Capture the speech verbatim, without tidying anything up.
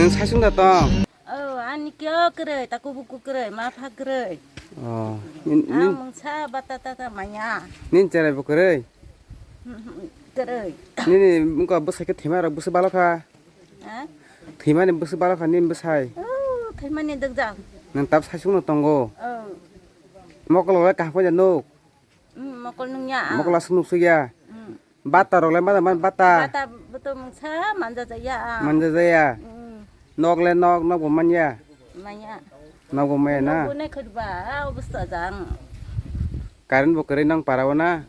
Saichung da tong? Oh, ani kyo kwrwi, taku buku kwrwi, ma pha kwrwi. Oh, nin, nin, ang mungsa bata tata manya. Nin cherai bo kwrwi? Kwrwi. Nini mungka bwsai khe thwima rok bwswk balo kha? Ha? Thwimani bwswk balo kha nini bwsai? Oh, thwimani dwgjak. Nang tab saichung no tongo? Oh. Mokol rok kaham khe nuk? Mm, mokol nungya. Mokol aswk nuk sukya? Mm. Bata rok lai mada man bata. Bata buto mungsa manja jaya. Manja jaya. Mm. Nok le nok, nok bo manya. Manya. Nok bo manya na. Nok bo ne khutba, obosta jang. Current bo kwrwi nang para o na.